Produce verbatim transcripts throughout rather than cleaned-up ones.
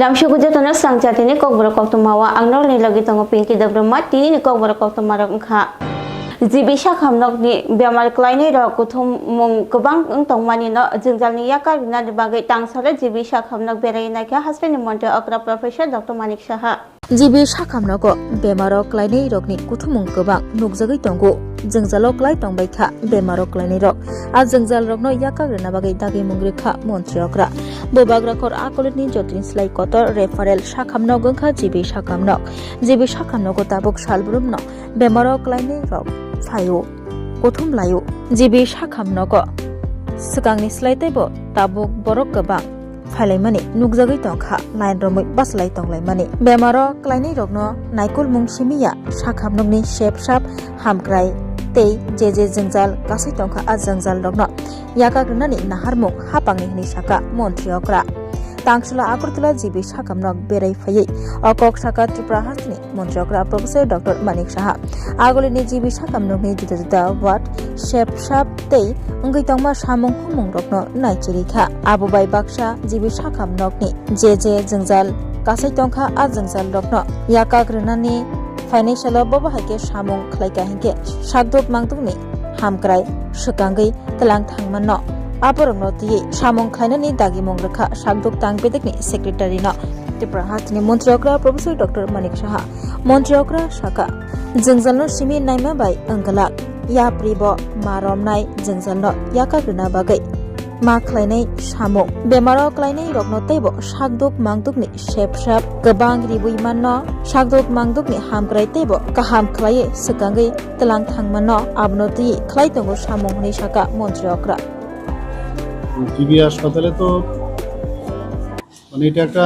Lamsogo jotono swrang chatini kokborok koktwma o ang norokni logi tongo Pinky Debbarma. Tinini kokborok koktwma rok wngkha: G B sakhamnokni bemar klainai rok kuthumung kwbang wng tongmani no jwngjalni yakar rwnani bagwi tangsalo G B sakhamnok berai naikha hasteni montri okra Professor Doctor Manik Saha. G B sakhamnogo bemaro klainai rokni kuthumung kwbang nukjagwi tongo. Jwngjalo klai tongbai kha bemaro klainai rok. A jwngjal rokno yakak rwna bagwi dagimung rwkha montri okra. Bubagra khor akolini jotoni slai kotor referral sakhamnog wngkha G B sakhamnog. G B sakhamnogo tabuk salbrumno bemaro klainai rok phaio, kuthum laio. G B sakhamnogo swkangni slai teibo tabuk borok kwbang phailaimani nukjagwi tongkha, line romwi bachalai tonglaimani. Bemaro klainai rokno naikolmung simi ya, sakhamnokni sepsap, hamkrai tei je je jwngjal kasai tongkha, a jwngjal rokno yakak rwnani naharmung hapangni hwnwi saka montri okra. Tangsalo Agartala G B sakhamnok berai phaiwi o kok saka Tripura hasteni montri okra Professor Doctor Manik Saha. Agolini G B sakhamnokni juda juda ward, sepsap tei wngwi tongma samung humung rokno naichirwi kha. Abo bai baksa G B sakhamnokni je je jwngjal kasai tongkha, a jwngjal rokno yakak rwnani phainai salo bobo hai khe samung khlaikha hinkhe sakduk mangdukni hamkrai swkangwi tlang thangmano. Aborokno twiwi samung khlainani dagimung rwkha sakduk tang bedekni secretary no. Tripura hasteni montri okra Professor Doctor Manik Saha. Montri okra saka, jwngjalno simi naima bai wngwlak, yapri bo ma romnai jwngjalno yakak rwna bagwi ma khlainai samung. Bemaro klainai rokno teibo sakduk mangdukni sepsap kwbang ribwi manno, sakduk mangdukni hamkrai teibo kaham khlaiwi swkangwi tlang thangmano, abono twiwi khlai tongo samung hwnwi saka montri okra. GB হাসপাতালে তো মানে এটা একটা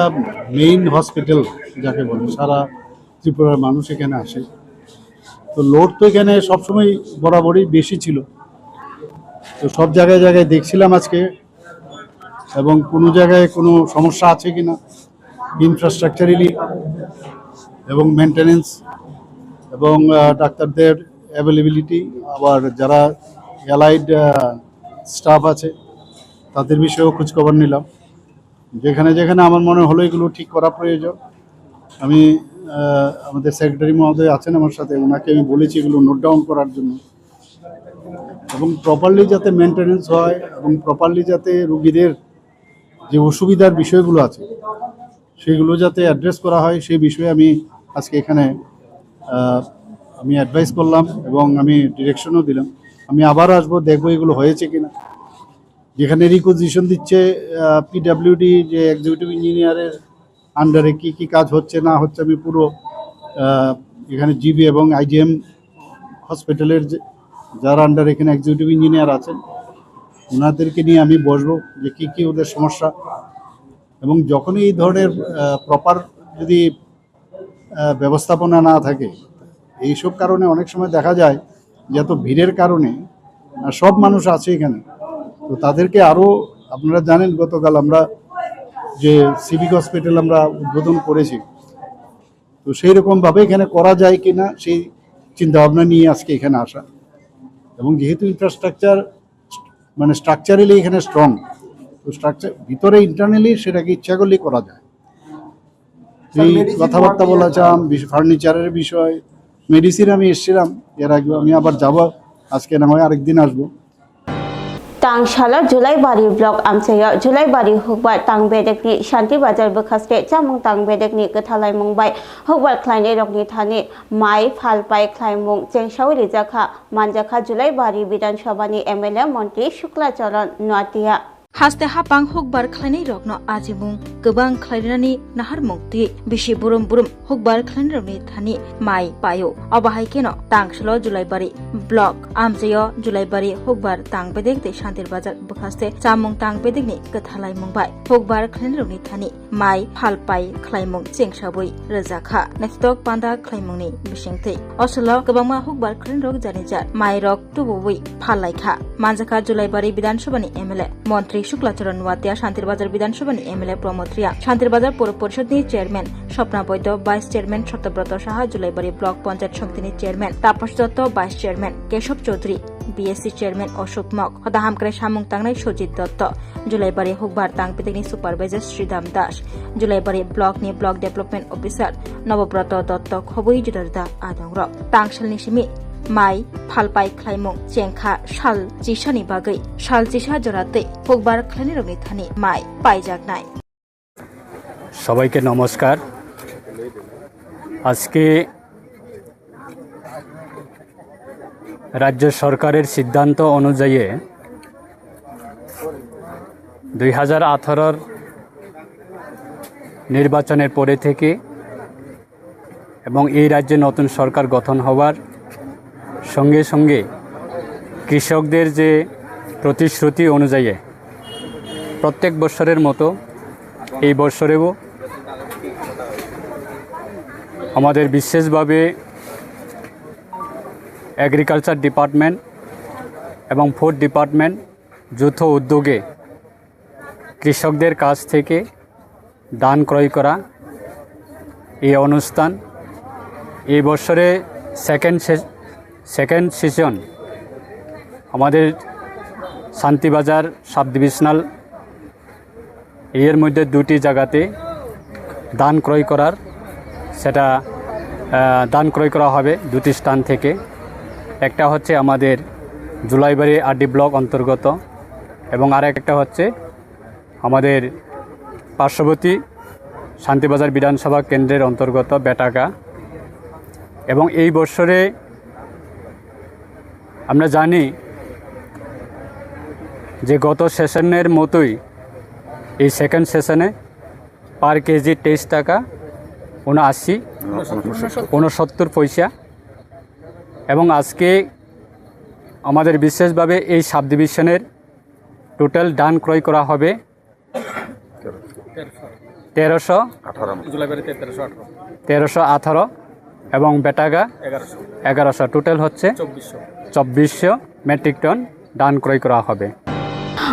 main hospital যাকে বলে, সারা ত্রিপুরার মানুষ এখানে আসে। তো লোড তো এখানে সবসময় বরাবরই বেশি ছিল। তো সব জায়গায় জায়গায় দেখছিলাম আজকে, এবং কোনো জায়গায় কোনো সমস্যা আছে কিনা ইনফ্রাস্ট্রাকচারালি এবং মেইনটেনেন্স এবং আহ, ডাক্তারদের অ্যাভেলেবিলিটি, আবার যারা অ্যালাইড স্টাফ আছে তাদের বিষয়েও খোঁজখবর নিলাম। যেখানে যেখানে আমার মনে হলো এগুলো ঠিক করা প্রয়োজন, আমি আহ, আমাদের সেক্রেটারি মহোদয় আছেন আমার সাথে, ওনাকে আমি বলেছি এগুলো নোট ডাউন করার জন্য, এবং প্রপারলি যাতে মেনটেনেন্স হয় এবং প্রপারলি যাতে রুগীদের যে অসুবিধার বিষয়গুলো আছে সেগুলো যাতে অ্যাড্রেস করা হয়, সেই বিষয়ে আমি আজকে এখানে আহ, আমি অ্যাডভাইস করলাম এবং আমি ডিরেকশনও দিলাম। আমি আবার আসবো, দেখবো এগুলো হয়েছে কিনা। যেখানে রিকুইজিশন দিচ্ছে পিডাব্লিউডি, যে এক্সিকিউটিভ ইঞ্জিনিয়ারের আন্ডারে কি কি কাজ হচ্ছে না হচ্ছে, আমি পুরো আহ, এখানে জিবি এবং আইজিএম হসপিটালের যে, যার আন্ডারে এখানে এক্সিকিউটিভ ইঞ্জিনিয়ার আছেন, ওনাদেরকে নিয়ে আমি বসবো যে কি কি ওদের সমস্যা। এবং যখনই এই ধরনের প্রপার যদি আহ, ব্যবস্থাপনা না থাকে, এইসব কারণে অনেক সময় দেখা যায় যে এত ভিড়ের কারণে আহ, সব মানুষ আছে এখানে, তো তাদেরকে আরও, আপনারা জানেন, গতকাল আমরা যে সিভিক হসপিটাল আমরা উদ্বোধন করেছি, তো সেই রকমভাবে এখানে করা যায় কি না সেই চিন্তাভাবনা নিয়ে আজকে এখানে আসা। এবং যেহেতু ইনফ্রাস্ট্রাকচার, মানে, স্ট্রাকচারালি এখানে স্ট্রং, তো স্ট্রাকচার ভিতরে ইন্টারনালি সেটাকে ইচ্ছা করলেই করা যায়। এই কথাবার্তা বলেছিলাম, ফার্নিচারের বিষয়, মেডিসিন আমি এসেছিলাম এর আগেও, আমি আবার যাব, আজকে না হয় আরেকদিন আসবো। Tangsalo Julaibari block amchaio Julaibari hukbar tang bedekni Shanti Bazar bwkhaste chamung tang bedekni kwthalaimung bai hukbar khlainairokni thani mai phalpai khlaimung chengsaui rijakha, manjakha Julaibari Bidhan Sabhani M L A montri Shukla Charan Noatia. Haste hapang hukbar khlainai rokno ajimung kwbang khlainani naharmung twi bisi burum burum hukbar khlainai rokni thani mai paio. Obo hai kheno tangsalo Julaibari block amchaio Julaibari hukbar tang bedek tei Shantir Bazar bwkhaste chamung tang bedekni kwthalaimung bai hukbar khlainai rokni thani mai phalpai khlaimung chengsabui rwjakha. Naithotok panda khlaimungni bisingtwi osolo kwbangma hukbar khwrwng rok jani jar mai rok tubuwi phal laikha. Manjakha Julaibari Bidhan Sabhani M L A Montri Shukla Charan Noatia, Shantir Bazar Bidhan Sabhani M L A Pramod Reang, Shantir Bazar Puro Porishod ni Chairman Swapna Boido, Vice Chairman Satyabroto Saha, Julaibari Block Panchayat Samiti ni Chairman Tapas Dotto, Vice Chairman Keshob Chaudhary, B S C chairman Ashok Mok, hoda hamkrai samung tangnai Sojit Dotto, Julaibari Hukbar tang pitikni supervisor Sridham Das, Julaibari block ni block development officer Nobobroto Dotto khobwi juda juda adongrok. Tangsalni simi mai phalpai khlaimung chengkha sal chisani bagwi sal chisa jora tei hukbar khlainai rokni thani mai paijaknai. সবাইকে নমস্কার। আজকে রাজ্য সরকারের সিদ্ধান্ত অনুযায়ী দুই হাজার আঠারোর নির্বাচনের পরে থেকে এবং এই রাজ্যে নতুন সরকার গঠন হওয়ার সঙ্গে সঙ্গে কৃষকদের যে প্রতিশ্রুতি অনুযায়ী প্রত্যেক বছরের মতো এই বছরেও আমাদের বিশেষভাবে এগ্রিকালচার ডিপার্টমেন্ট এবং ফুড ডিপার্টমেন্ট যৌথ উদ্যোগে কৃষকদের কাছ থেকে ধান ক্রয় করা এই অনুষ্ঠান। এই বছরে সেকেন্ড সেকেন্ড সিজন আমাদের শান্তিবাজার সাব ডিভিশনাল এর মধ্যে দুটি জায়গাতে ধান ক্রয় করার সেটা আহ, ধান ক্রয় করা হবে দুটি স্থান থেকে। একটা হচ্ছে আমাদের জুলাইবাড়ি আরডি ব্লক অন্তর্গত এবং আরেকটা হচ্ছে আমাদের পার্শ্ববর্তী শান্তিবাজার বিধানসভা কেন্দ্রের অন্তর্গত বেটাগা। এবং এই বছরে আমরা জানি যে গত সেশনের মতোই এই সেকেন্ড সেশনে পার কেজি তেইশ টাকা উনআশি উনসত্তর পয়সা। এবং আজকে আমাদের বিশেষভাবে এই সাব ডিভিশনের টোটাল ধান ক্রয় করা হবে তেরোশো তেরোশো আঠারো এবং বেটাগা এগারোশো, টোটাল হচ্ছে চব্বিশশো মেট্রিক টন ধান ক্রয় করা হবে।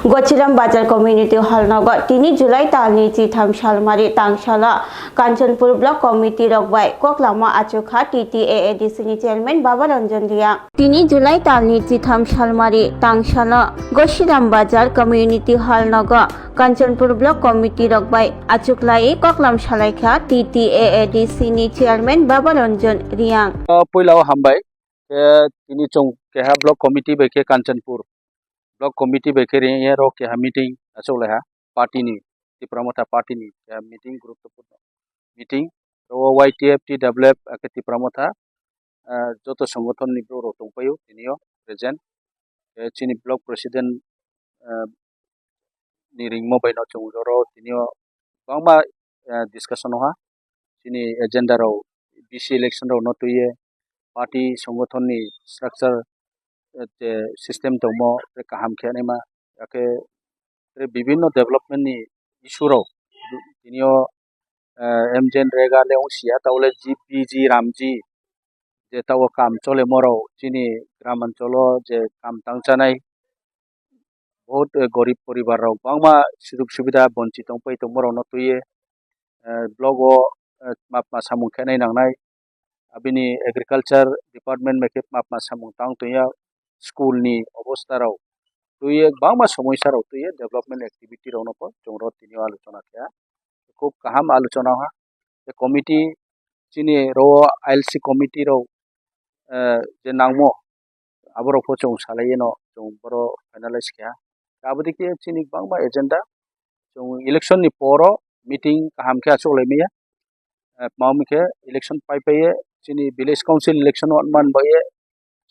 Gochiram Bazar Community Hall nogo tini July talni chitham salmari tangsalo Kanchanpur Block Committee rok bai koklama achukha T T A A D C ni Chairman Baba Ranjan Riang. Tini July talni chitham salmari tangsalo Gochiram Bazar Community Hall nogo Kanchanpur Block Committee rok bai achuklai koklam salaikha T T A A D C ni Chairman Baba Ranjan Riang. Puila o hambai khe tini chwng keha Block Committee bai khe Kanchanpur Block Committee bai khe ring ya rok keha meeting achuk lai ha party ni Tipra Motha party ni keha meeting guruttopurno meeting o Y T F T W F akhe Tipra Motha joto songothon ni borok rok tongpaio tini o present chini Block President ni ringmo bai no chwng oro tini o kwbangma discussion o ha chini agenda rok B C election rok no twi ye party songothon ni structure je system tongmo tei kaham khe naima akhe tei bibinno development ni issue rok tini o M J N Rega le wng sia tabole G P G Ramji je tabok kam chole morok chini gram ancholo je kam tang chanai. Bahut gorib poribar rok bangma sujug subida bonchit tongpai tongma rok no twi ye block o mapma samung khe nai nangnai abini agriculture department bai khe mapma samung tang tong ya school ni obostha rok twi ye bangma somoisa rok twi ye development activity rok no chwng rw tini o alochona khe ha khub kaham alochona ha committee chini rw I L C committee rok je nangmo aborok pho chwng salai no chwng boro finalize khe ha. Aboni khe chini bangma agenda chwng election ni poro meeting kaham khe achuk lai maya. Tma hwn khe election pai pai ye chini village council election o man bai ye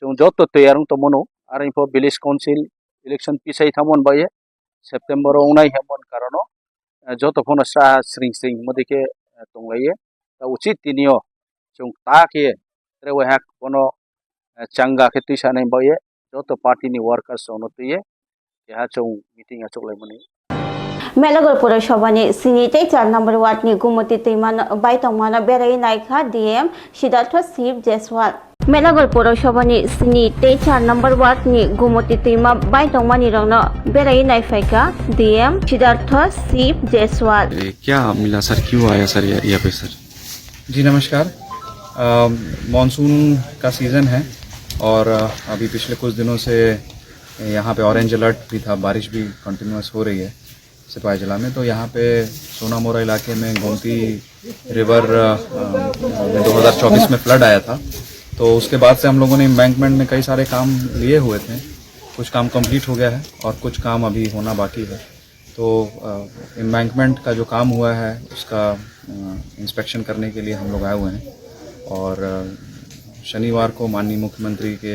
chwng joto toyar wng tongmano. Aro pho village council election pisai thangmani bai ye September o wngnai hwnmani karon o joto phano sa sring sring hwnmadi khe tong lai ye. Ta uchit tini o chwng ta khe tre wai hak bono changa khe twi sanai bai ye joto party ni workers rok no twi ye keha chwng meeting achuk lai mani. Melagor Purosabha ni sini tei char number ward ni Gumoti twima bai tongmano berai naikha D M Siddhartha Shiv Jaiswal. Melagor Purosabha ni sini tei char number ward ni Gumoti twima bai tongmani rokno berai naiphaikha D M Siddhartha Shiv Jaiswal. क्या मिला सर, क्यों आया सर यहाँ पे सर? जी नमस्कार। मानसून का सीज़न है, और अ, अभी पिछले कुछ दिनों से यहाँ पे ऑरेंज अलर्ट भी था, बारिश भी कंटिन्यूअस हो रही है सिपाही जिला में। तो यहाँ पे सोनामोरा इलाके में गोमती रिवर, अ, अ, में दो हज़ार चौबीस में फ्लड आया था, तो उसके बाद से हम लोगों ने एम्बैंकमेंट में कई सारे काम लिए हुए थे। कुछ काम कंप्लीट हो गया है और कुछ काम अभी होना बाकी है। तो एम्बैंकमेंट का जो काम हुआ है, उसका इंस्पेक्शन करने के लिए हम लोग आए हुए हैं। और अ, शनिवार को माननीय मुख्यमंत्री के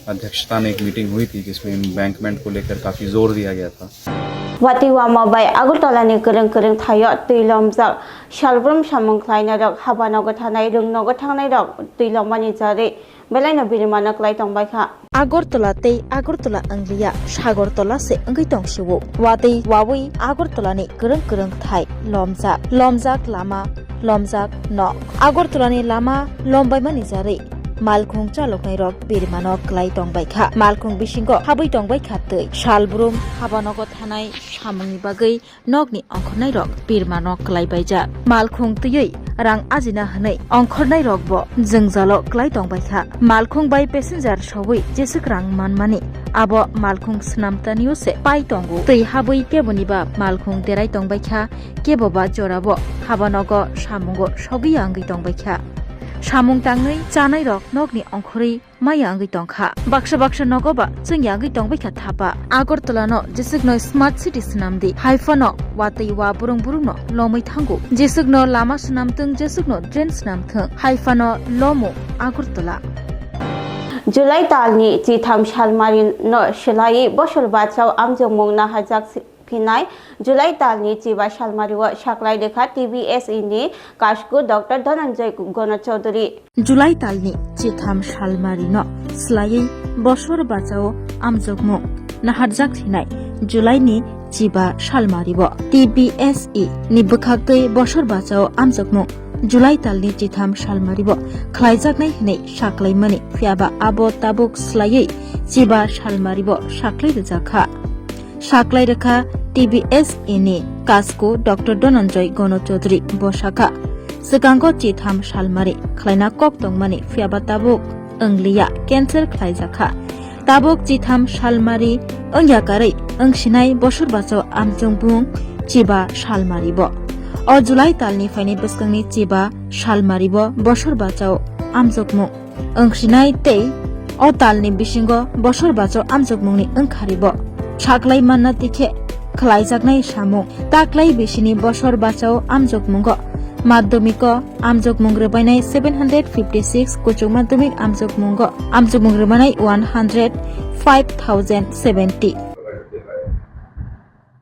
अध्यक्षता में एक मीटिंग हुई थी, जिसमें एम्बैंकमेंट को लेकर काफ़ी जोर दिया गया था। Watwi wama bai Agartala ni kwrwng kwrwng thaio twi lomjak salbrum samung khlainai rok, habanogo thanai, rwngnogo thangnai rok twi lomani jarwi belaino birimano klai tongbaikha. Agartala tei Agartala wngliya, Sagortala se wngwi tongsio. Watwi wawi Agartala ni kwrwng kwrwng thai lomjak, lomjak lama, lomjak nok. Agartala ni lama lombaimani jarwi malkhung chaloknai rok birimano klai tongbaikha. Malkhung bisingo habwi tongbaikha twi. Salbrum habanogo thanai samungni bagwi nokni ongkhornairok birmano klaibaijak. Malkhung twiwi rang ajina hwnwi ongkhornairokbo jwngjalo klai tongbaikha. Malkhung bai passenger sowi jeswk rang manmani, abo malkhung swnamtanio se pai tongo. Twi habwi keboniba malkhung derai tongbaikha, keboba jorabo habanogo samungo sogwi wngwi tongbaikha. Samung tangwi chanairok nokni ongkhorwi maya wngwi tongkha. Baksa baksa nogo ba chwngya wngwi tongbaikha thapa. Agartala no jeswkno smart city swnamdi. Haiphano watwi wa burung burung no lomwi thango. Jeswkno lama swnamthwng, jeswkno drain swnamthwng. Haiphano lomo Agartala. July talni chitham salmari no swlaiwi bosor bachao amjokmung nahajak si-, phinai July talni chiba salmario saklai rwkha T B S E ni kasku Doctor Dhananjay Gono Chaudhury. July talni chitham salmarino swlaiwi bosor bachao amjokmung naharjak thinai July ni chiba salmario T B S E ni bwkhaktwi bosor bachao amjokmung July talni chitham salmario khlaijaknai hwnwi saklaimani, phiyaba abo tabuk swlaiwi chiba salmario saklai rwjakha. Saklai rwkha T B S E ni kasku Doctor Dhananjay Gono Chaudhury. Bo sakha, swkango chitham salmari khlaina kok tongmani, phiyaba tabuk wngliya, cancel khlaijakha. Tabuk chitham salmari wngya karwi wngsinai bosor bachao amjokmung chiba salmari bo. O July talni phainai bwskangni chiba salmari bo bosor bachao amjokmung wngsinai tei o talni bisingo bosor bachao amjokmungni wngkharibo saklai manna tikhe khlaijaknai samung. Taklai bisini bosor bachao amjokmungo madhyamiko amjokmung rwbainai seven hundred fifty six, kuchuk madhyamik amjokmungo amjokmung rwbainai one hundred five thousand seventy.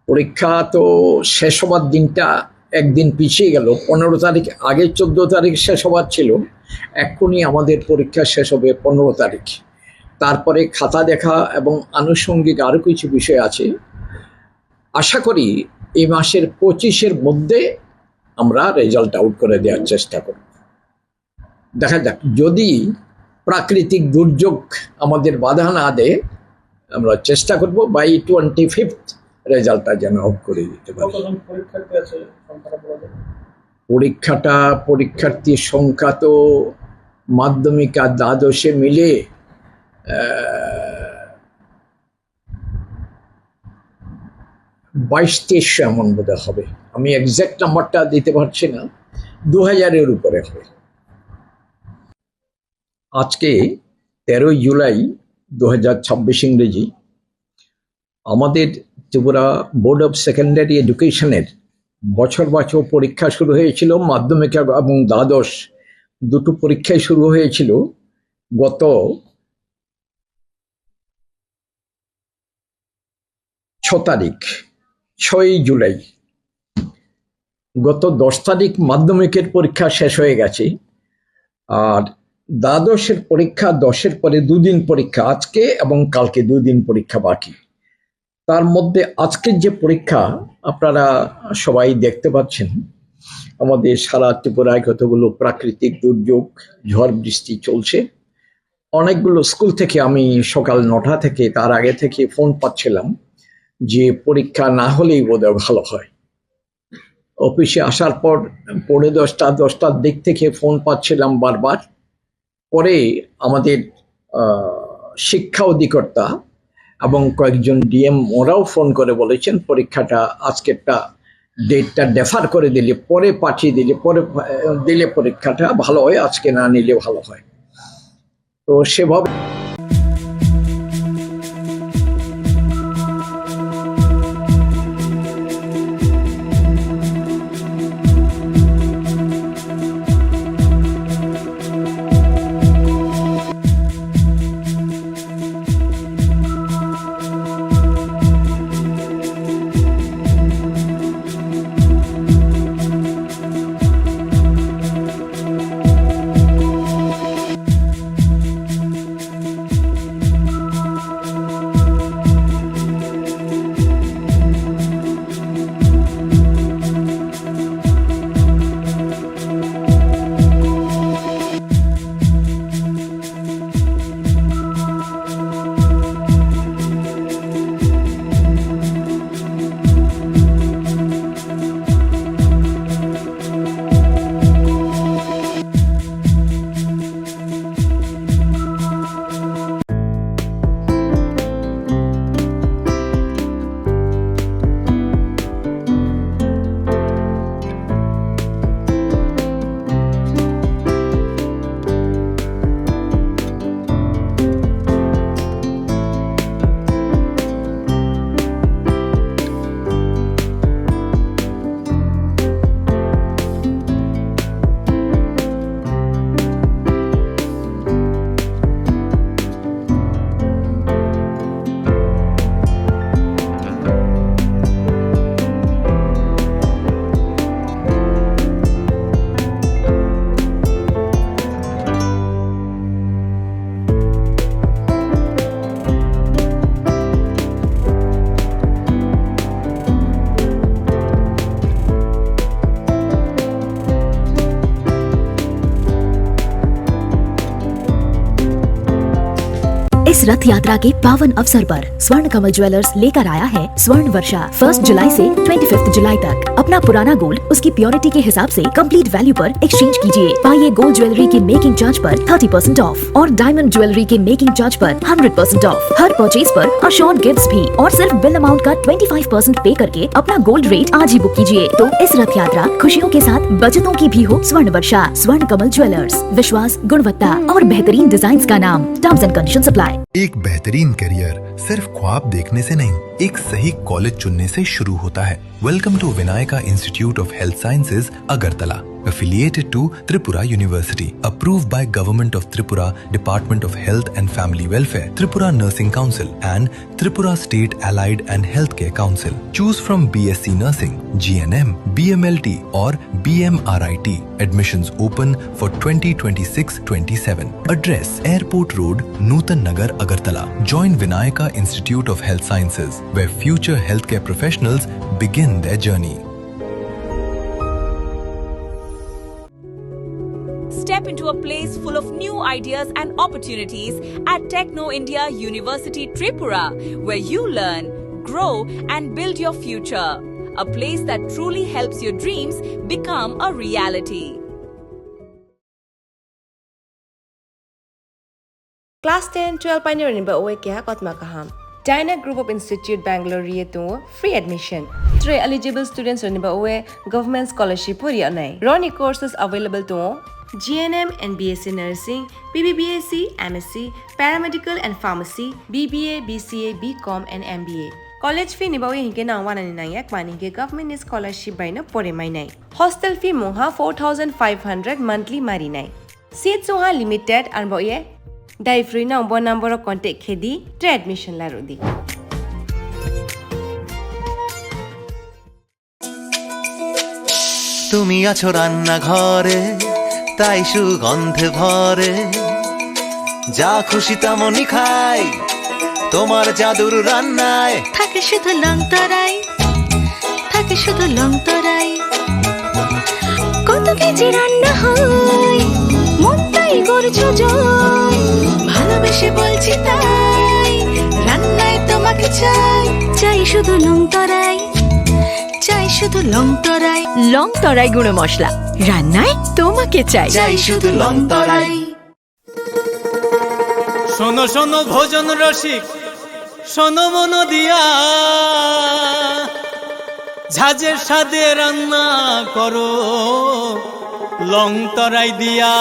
পরীক্ষা তো শেষ হবার দিনটা একদিন পিছিয়ে গেল। পনেরো তারিখ, আগে চোদ্দ তারিখ শেষ হবার ছিল, এখনই আমাদের পরীক্ষা শেষ হবে পনেরো তারিখ। তারপরে খাতা দেখা এবং আনুষঙ্গিক আরও কিছু বিষয় আছে। আশা করি এই মাসের পঁচিশের মধ্যে আমরা রেজাল্ট আউট করে দেওয়ার চেষ্টা করব। দেখা যাক, যদি প্রাকৃতিক দুর্যোগ আমাদের বাধা না দেয়, আমরা চেষ্টা করব বাই টোয়েন্টি ফিফথ রেজাল্টটা যেন আউট করে দিতে পারি। কতজন পরীক্ষার্থী আছে সংখ্যাটা বলা যাবে? পরীক্ষাটা, পরীক্ষার্থীর সংখ্যা তো মাধ্যমিক আর দ্বাদশে মিলে, আহ, বাইশ তেইশশো এমন বোধহয় হবে। আমি এক্স্যাক্ট নাম্বারটা দিতে পারছি না, দু হাজারের উপরে হবে। আজকে তেরোই জুলাই দু হাজার ছাব্বিশ ইংরেজি। আমাদের ত্রিপুরা বোর্ড অফ সেকেন্ডারি এডুকেশনের বছর বছর পরীক্ষা শুরু হয়েছিল, মাধ্যমিক এবং দ্বাদশ দুটো পরীক্ষাই শুরু হয়েছিল গত ছ তারিখ, ছয়ই জুলাই। গত দশ তারিখ মাধ্যমিকের পরীক্ষা শেষ হয়ে গেছে, আর দ্বাদশের পরীক্ষা দশের পরে দুদিন পরীক্ষা, আজকে এবং কালকে দুদিন পরীক্ষা বাকি। তার মধ্যে আজকের যে পরীক্ষা আপনারা সবাই দেখতে পাচ্ছেন, আমাদের সারা ত্রিপুরায় কতগুলো প্রাকৃতিক দুর্যোগ, ঝড় বৃষ্টি চলছে। অনেকগুলো স্কুল থেকে আমি সকাল নটা থেকে, তার আগে থেকে ফোন পাচ্ছিলাম যে পরীক্ষা না হলেই বোধহয় ভালো হয়। অফিসে আসার পর পৌনে দশটা, দশটার দিক থেকে ফোন পাচ্ছিলাম বারবার। পরে আমাদের আহ, শিক্ষা অধিকর্তা এবং কয়েকজন ডিএম, ওরাও ফোন করে বলেছেন পরীক্ষাটা আজকেরটা, ডেটটা ডেফার করে দিলে, পরে পাঠিয়ে দিলে, পরে, আহ, দিলে পরীক্ষাটা ভালো হয়, আজকে না নিলে ভালো হয়। তো সেভাবে इस रथ यात्रा के पावन अवसर पर स्वर्ण कमल ज्वेलर्स लेकर आया है स्वर्ण वर्षा। फर्स्ट जुलाई से ट्वेंटी फिफ्थ जुलाई तक अपना पुराना गोल्ड उसकी प्योरिटी के हिसाब से कंप्लीट वैल्यू पर एक्सचेंज कीजिए। पाइए गोल्ड ज्वेलरी के मेकिंग चार्ज पर थर्टी परसेंट ऑफ और डायमंड ज्वेलरी के मेकिंग चार्ज पर हंड्रेड परसेंट ऑफ। हर परचेज पर अश्योर्ड गिफ्ट्स भी और सिर्फ बिल अमाउंट का ट्वेंटी फ़ाइव परसेंट पे करके अपना गोल्ड रेट आज ही बुक कीजिए। तो इस रथ यात्रा खुशियों के साथ बचतों की भी हो स्वर्ण वर्षा। स्वर्ण कमल ज्वेलर्स, विश्वास, गुणवत्ता और बेहतरीन डिजाइन्स का नाम। Terms and conditions apply. एक बेहतरीन करियर सिर्फ ख्वाब देखने से नहीं, एक सही कॉलेज चुनने से शुरू होता है। Welcome to Vinayaka Institute of Health Sciences, Agartala, affiliated to Tripura University, approved by Government of Tripura, Department of Health and Family Welfare, Tripura Nursing Council, and Tripura State Allied and Healthcare Council. Choose from B S C Nursing, G N M, B M L T, or B M R I T. Admissions open for twenty twenty-six twenty-seven. Address: Airport Road, Nutan Nagar, Agartala. Join Vinayaka Institute of Health Sciences, where future healthcare professionals begin their journey. Step into a place full of new ideas and opportunities at Techno India University Tripura, where you learn, grow, and build your future. A place that truly helps your dreams become a reality. Class ten, twelve painirokni ba oe keha kotma kaham. Dyna Group of Institute Bangalore ri tongo free admission. Three eligible students rokni ba oe government scholarship o ri anai. Roni courses available tongo G N M and B S C Nursing, B B B S C, M S C, Paramedical and Pharmacy, B B A, B C A, B Com and M B A. College fee ni ba oe hinkhe nang wanani nangya, kmani hinkhe government ni scholarship bai no pore mainai. Hostel fee mungha four thousand five hundred monthly marinai. Seat sungha limited, arbo ye dai free no bo number o contact khedi, tre admission larudi. তুমি আছো রান্নাঘরে, তাই সুগন্ধে ভরে। যা খুশি তেমনই খাই, তোমার জাদুর রান্নায়। থাকে শুধু লং তরাই, থাকে শুধু লং তরাই। কত কেজি রান্না হয়, মনটাই করছো জয়। ভালোবেসে বলছি তাই, রান্নায় তোমাকে চাই। চাই শুধু লং তরাই, চাই শুধু লং তরাই। লং তরাই গুঁড়ো মশলা, রান্নায় তোমাকে চাই। চাই শুধু লং তরাই। শোনো শোনো ভোজন রসিক, শোনো মন দিয়া, ঝাঁঝে স্বাদে রান্না করো লং তরাই দিয়া।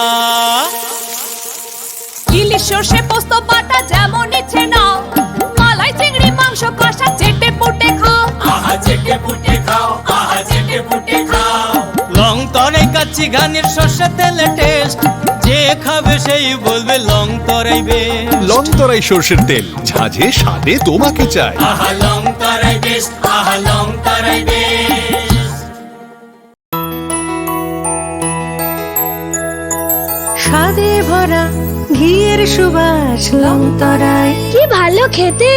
ইলিশ সর্ষে পোস্ত বাটা যেমন ইচ্ছে নাও, মালাই চিংড়ি মাংস কষা চেটে পুটে খাও। আহা চেটে পুটে খাও, আহা চেটে পুটে খাও। লং তরাই কাচ্চি ঘানির সর্ষে তেলে টেস্ট, যে খাবে সেই বলবে লং তরাই বেস্ট। লং তরাই সর্ষের তেল, ঝাঁঝে স্বাদে তোমাকে চাই। আহা লং তরাই বেস্ট, আহা লং তরাই বেস্ট। স্বাদে ভরা ঘিয়ের সুবাস লং তরাই। কি ভালো খেতে।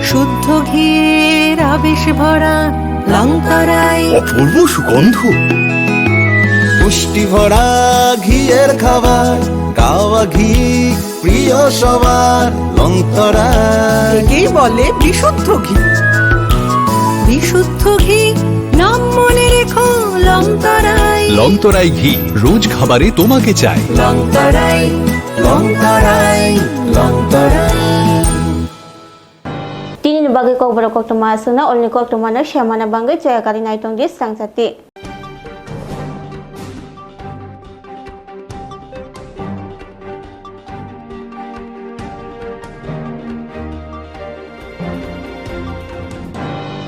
শুদ্ধ ঘিয়ের আবেশ ভরা লং তরাই। অপূর্ব সুগন্ধ। পুষ্টি ভরা ঘিয়ের খাবার, কাওয়া ঘি প্রিয় সবার। লং তরাই। একেই বলে বিশুদ্ধ ঘি। বিশুদ্ধ ঘি, নাম মনে রেখো লং তরাই। লং তরাই ঘি, রোজ খাবারে তোমাকে চাই। লং তরাই, লং তরাই, লং তরাই। Tini ni bagwi kokborok koktwma aswkno, olni koktwmano semana bagwi chaya karwi naitongdi swrangchati.